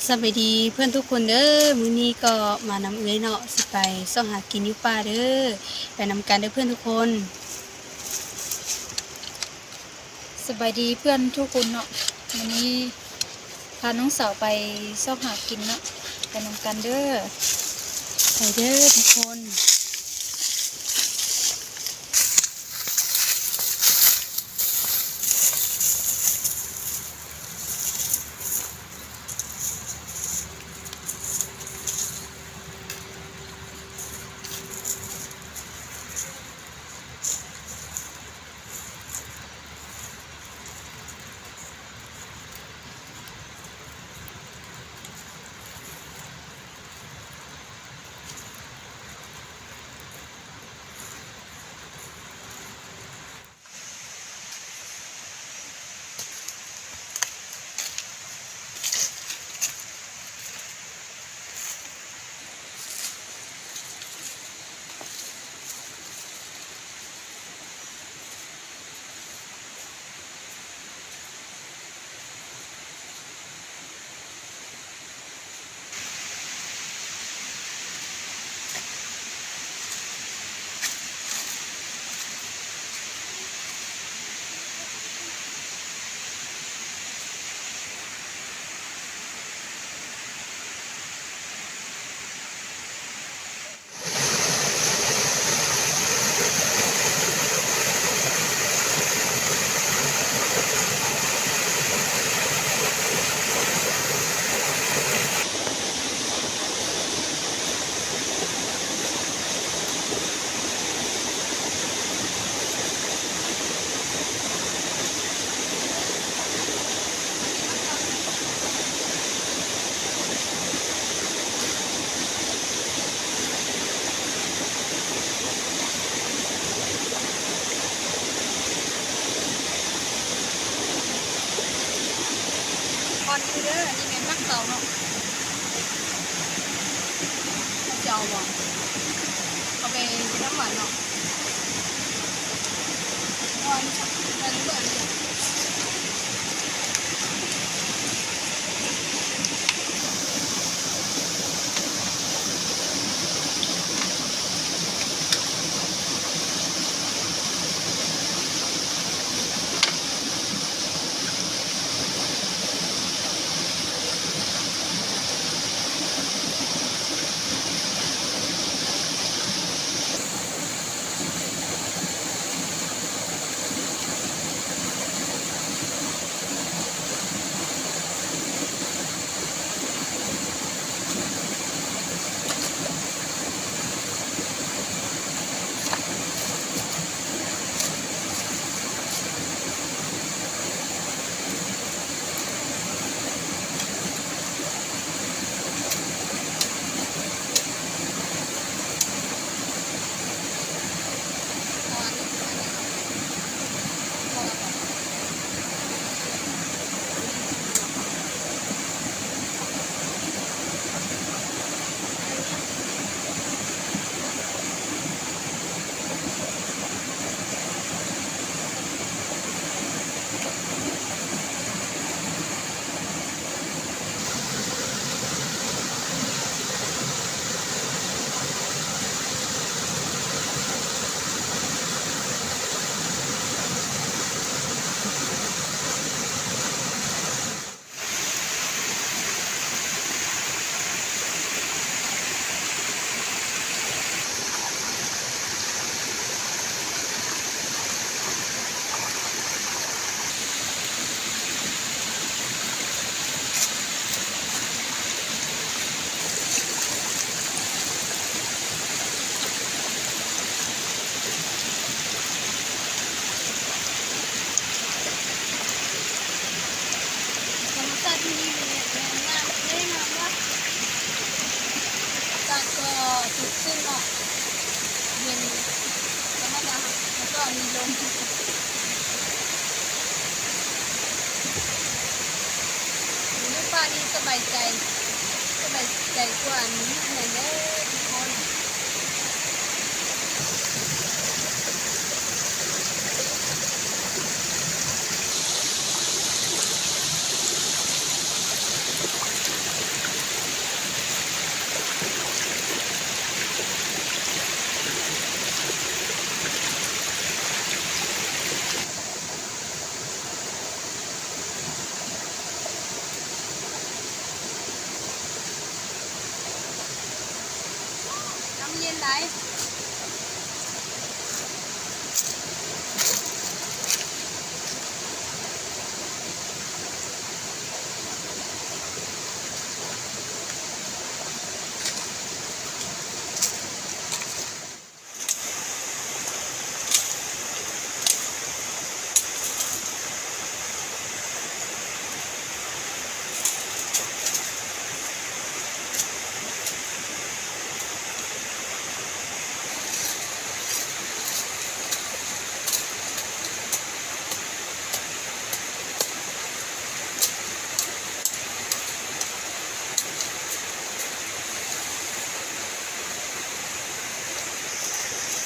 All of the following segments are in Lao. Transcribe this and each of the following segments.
ສະບາຍດີເພື່ອນທຸກຄົນເດີ ມື້ນີ້ກໍມານຳເອື້ອຍເນາະ ຊິໄປຊອກຫາກິນຢູ່ປ່າເດີ ໄປນຳກັນເດີເພື່ອນທຸກຄົນ. ສະບາຍດີເພື່ອນທຸກຄົນເນາະ ມື້ນີ້ພານ້ອງສາວໄປຊອກຫາກິນເນາະ ໄປນຳກັນເດີ ໄປເດີທຸກຄົນ. ອ່ອນຢູ່ເດີ ອັນນີ້ແມ່ນໝາກເຕົາເນາະ ເຈົ້າເອົາບໍ່? ເອົາໄປເຮັດນ້ຳຫວານເນາະ. ທຳມະຊາດທີ່ນີ້ແມ່ນງາມເດ້ ງາມເນາະ ອາກາດກໍສົດຊື່ນເນາະ ເຢັນ ທຳມະດາ ແລ້ວກໍມີລົມ ຢູ່ປ່ານີ້ສະບາຍໃຈ ສະບາຍໃຈກວ່າຢູ່ເຮືອນເດີທຸກຄົນ. ຫຼາຍ.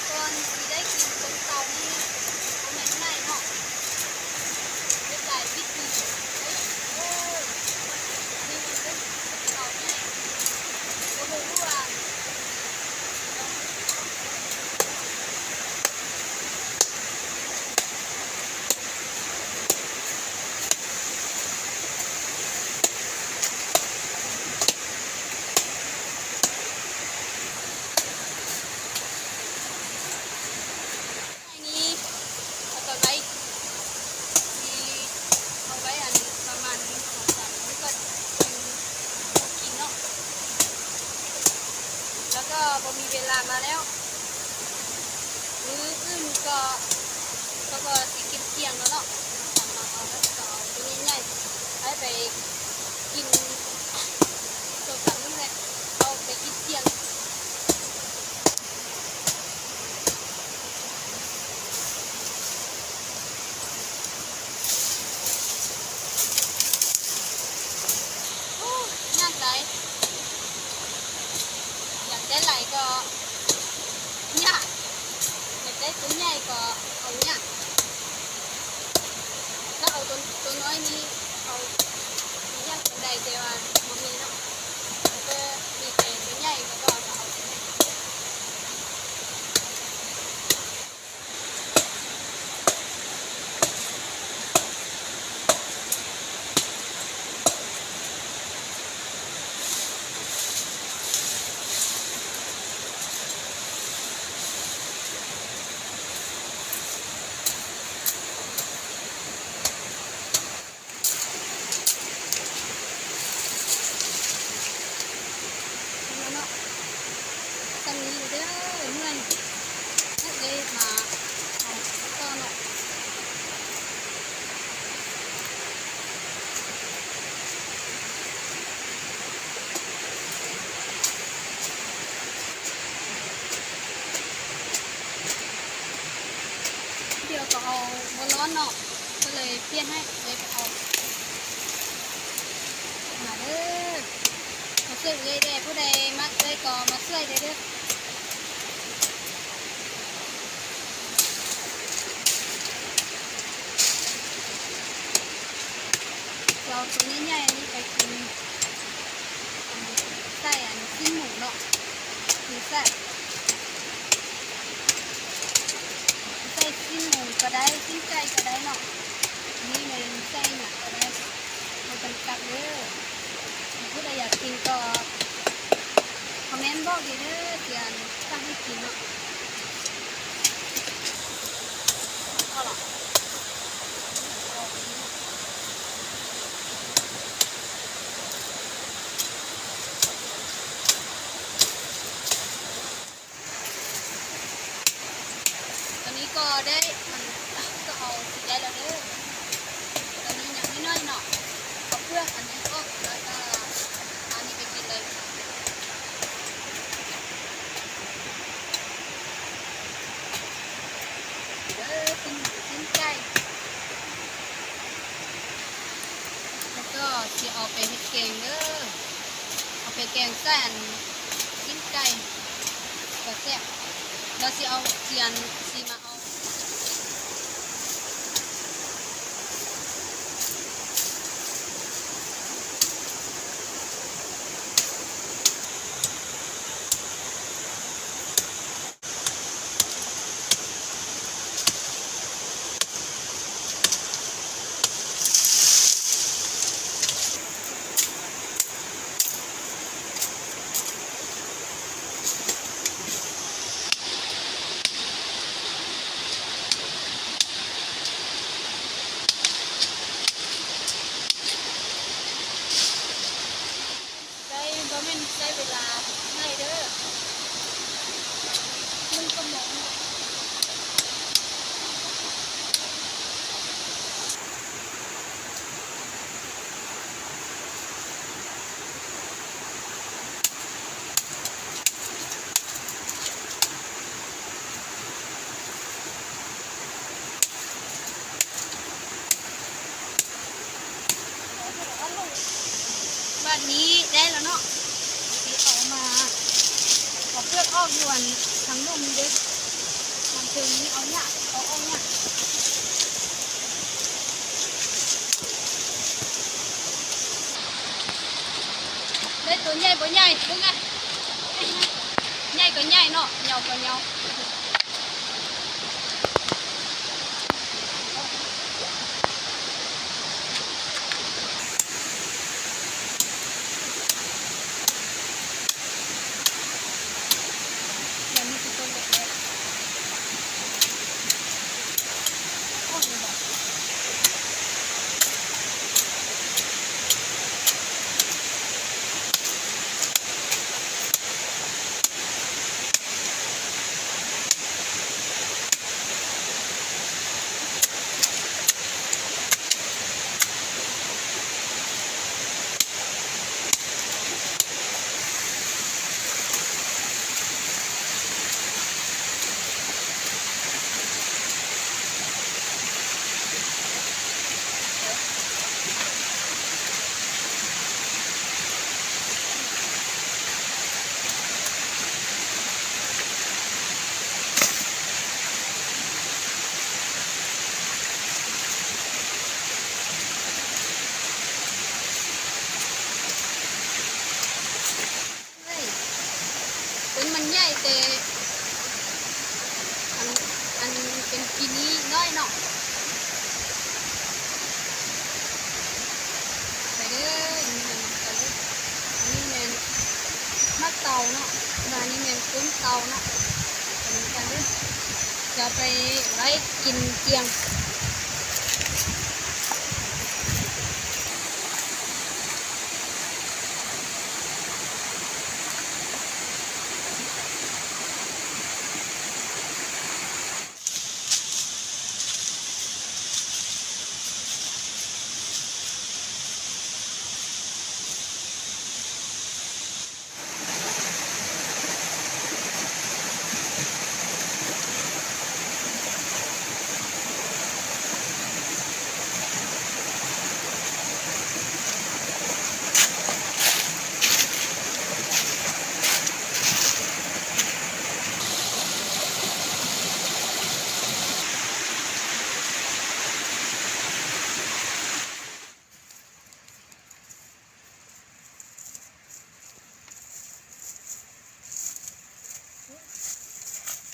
ກ່ອນຊິໄດ້ກິນສົ້ມຕຳນີ້ ບໍ່ແມ່ນງ່າຍເນາະ ເຮັດຫຼາຍວິທີເດ້. ໂອ້ຍ ອັນນີ້ມັນເປັນເຕົາໃຫຍ່ ບໍ່ຮູ້ວ່າ ນີ້ ເຮົາກໍໄວ້ ມີ ເອົາໄວ້ອັນປະມານສອງສາມມື້ກ່ອນ ຈຶ່ງເອົາກິນເນາະ ແລ້ວກໍບໍ່ມີເວລາມາແລ້ວ. ມື້ອື່ນກໍ ເຂົາກໍຊິກິນທ່ຽງແລ້ວເນາະ ເອົາ ເອົາ ເອົາໂຕໃຫຍ່ໆ ໃຫ້ໄປກິນ ສອງສາມມື້ແຫຼະ ເອົາໄປກິນທ່ຽງ. ໂອ້ ຍາກຫຼາຍ ຢາກໄດ້ຫຼາຍກໍຍາກ ຢາກໄດ້ໂຕໃຫຍ່ກໍເອົາຍາກ. ຖ້າເອົາໂຕ ໂຕນ້ອຍນີ້ ເອົາ ຢາກປານໃດ ແຕ່ວ່າບໍ່ມີເນາະ ເອີ ມີແຕ່ໂຕໃຫຍ່ ເຂົາກໍເອົາໂຕໃຫຍ່. ເນາະ ສ່ຳນີ້ເດີ ເມື່ອຍ ເຮັດເລີຍມາເອົາຕໍ່ເນາະ. ດຽວກໍເອົາບໍ່ຮ້ອນເນາະ ກໍເລີຍປ່ຽນໃຫ້ເອື້ອຍໄປເອົາ. ມາເດີ ມາຊ່ວຍເອື້ອຍແດ່ ຜູ້ໃດມັກເອື້ອຍກໍມາຊ່ວຍແດ່ເດີ. ເອົາໂຕໃຫຍ່ໆ ອັນນີ້ໄປກິນ ອັນ ໃສ່ອັນຊີ້ນໝູເນາະ ມັນແຊບ. ໃສ່ຊີ້ນໝູກໍໄດ້ ຊີ້ນໄກ່ກໍໄດ້ເນາະ ອັນນີ້ແມ່ນໃສ່ຫຍັງກໍໄດ້ ບໍ່ຈຳກັດເດີ. ຜູ້ໃດຢາກກິນກໍຄອມເມັນບອກດີເດີ ຊິອັນ ສັ່ງໃຫ້ກິນເນາະ. ພໍລະ. ຕອນນີ້ກໍໄດ້ ອັນ ກໍເອົາຊິໄດ້ແລ້ວເດີ. ຕອນນີ້ຍັງນ້ອຍໆເນາະ ເອົາເປືອກອັນນີ້ອອກ ແລ້ວກໍເອົາອັນນີ້ໄປກິນເລີຍ. ເດີ ຊີ້ນໝູ ຊີ້ນໄກ່ ແລ້ວກໍຊິເອົາໄປເຮັດແກງເດີ ເອົາໄປແກງໃສ່ອັນຊີ້ນໄກ່ ກໍແຊບ. ແລ້ວຊິເອົາ ຊິອັນ ຊິມາເອົາ ນີ້ໄດ້ແລ້ວເນາະ ຊິເອົາມາ ເອົາເປືອກອອກຢູ່ອັນທາງລຸ່ມນີ້ເດີ້ ທາງເທິງນີ້ເອົາຫຍ້າ ເອົາອອກຫຍ້າ ໄດ້ໂຕໃຫຍ່ບໍ່ໃຫຍ່ ເບິ່ງອະ ໃຫຍ່ກໍໃຫຍ່ເນາະ ຍາວກໍຍາວ. ເອີຍ ຕົ້ນມັນໃຫຍ່ແຕ່ ອັນ ອັນເປັນປີນີ້ນ້ອຍເນາະ ໄປເດີ້ ນີ້ແມ່ນ ອັນນີ້ແມ່ນໝາກເຕົາເນາະ ແລ້ວອັນນີ້ແມ່ນຕົ້ນເຕົາເນາະ ເປັນນຳກັນເດີ້. ຈະໄປໄວ້ກິນທ່ຽງ.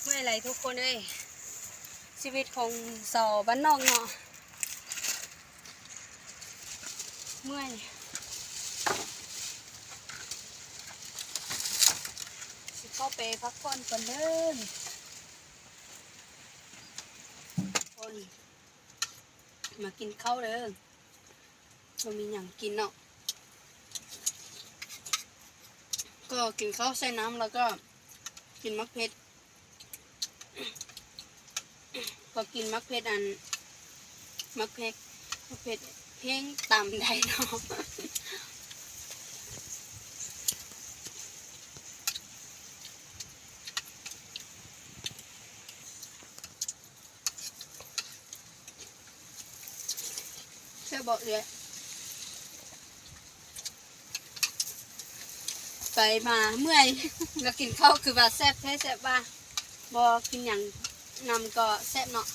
ເມື່ອຍຫຼາຍທຸກຄົນເອີຍ ຊີວິດຂອງຊາວບ້ານນອກເນາະ ເມື່ອຍ ຊິເຂົ້າໄປພັກຜ່ອນກ່ອນເດີ້ ຄົນ ມາກິນເຂົ້າເດີ້ ບໍ່ມີຫຍັງກິນເນາະ ກໍກິນເຂົ້າໃສ່ນ້ຳ ແລ້ວກໍກິນໝາກເຜັດ ພໍກິນໝາກເຜັດ ອັນ ໝາກເຜັດ ໝາກເຜັດແຫ້ງຕຳໄດ້ເນາະ. ແຊບບໍ່ເອື້ອຍ? ໄປມາເມື່ອຍ ແລ້ວກິນເຂົ້າຄືວ່າແຊບແທ້ແຊບວ່າ ບໍ່ກິນຫຍັງນຳກໍແຊບເນາະ.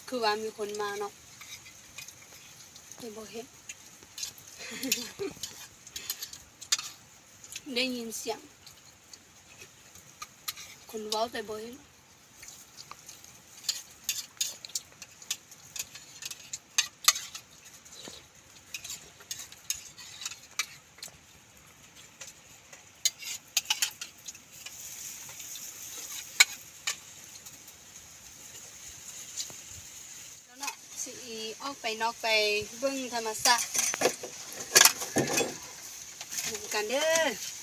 ຄືວ່າມີຄົນມາເນາະ ແຕ່ບໍ່ເຫັນ ໄດ້ຍິນສຽງຄົນເວົ້າແຕ່ບໍ່ເຫັນ. ແລ້ວເນາະ ຊິອອກໄປນອກໄປເບິ່ງທຳມະຊາດນຳກັນເດີ້.